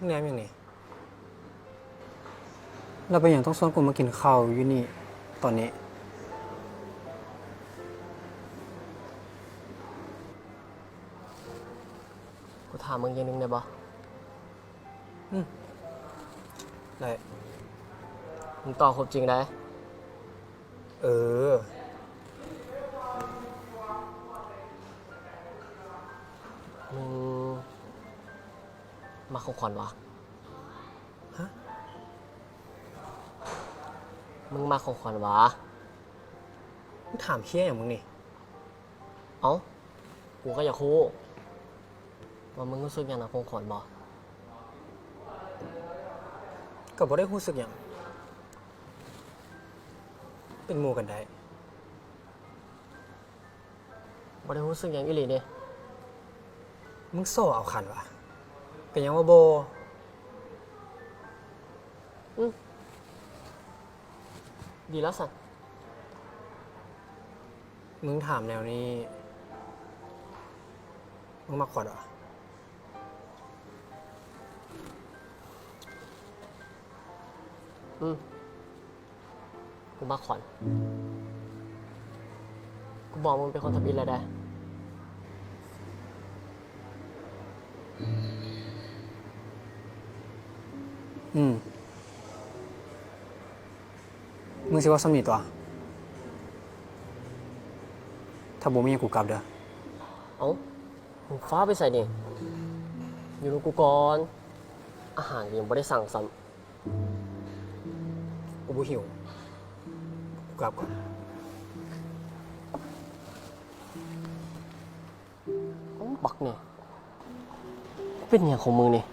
ແນມຫຍັງນີ້? ແລ້ວເປັນຫຍັງຕ້ອງຊວນກູມາກິນເຂົ້າຢູ່ນີ້ຕອນນີ້? ກູຖາມມຶງຢ່າງໜຶ່ງໄດ້ບໍ່? ອືມ ໄດ້. ມຶງຕອບຄວາມຈິງໄດ້? ເອີ. ມຶງມັກຂອງຂວັນຫວາ? ຮະ? ມຶງມັກຂອງຂວັນຫວາ? ມຶງຖາມເຫ້ຍຫຍັງມຶງນີ້? ເອົ້າ ກູກໍຢາກຮູ້ວ່າມຶງຮູ້ສຶກຫຍັງນຳຂອງຂວັນບໍ່? ກໍບໍ່ໄດ້ຮູ້ສຶກຫຍັງ. ເປັນໝູ່ກັນໄດ້. ບໍ່ໄດ້ຮູ້ສຶກຫຍັງອີ່ຫຼີເດ. ມຶງສໍ່ເອົາຄັນຫວາ? ກໍຍັງວ່າບໍ່. ອືມ ດີແລ້ວຊັ້ນ. ມຶງຖາມແນວນີ້ ມຶງມັກຂ້ອຍຫວາ? ອືມ ກູມັກຂວັນ. ກູບອກມຶງເປັນຄົນທຳອິດແລ້ວເດ້. ອືມ ມຶງຊິເວົ້າສ່ຳນີ້ຕົວະ? ຖ້າບໍ່ມີຫຍັງກູກັບເດີ. ເອົ້າ ມຶງຟ້າວໄປໃສນີ້? ຢູ່ນຳກູກ່ອນ. ອາຫານກໍຍັງບໍ່ໄດ້ສັ່ງຊ້ຳ. ກູບໍ່ຫິວ. ກູກັບກ່ອນ. ໂອ້ ບັກນີ້ ເປັນຫຍັງຂອງມຶງນີ້?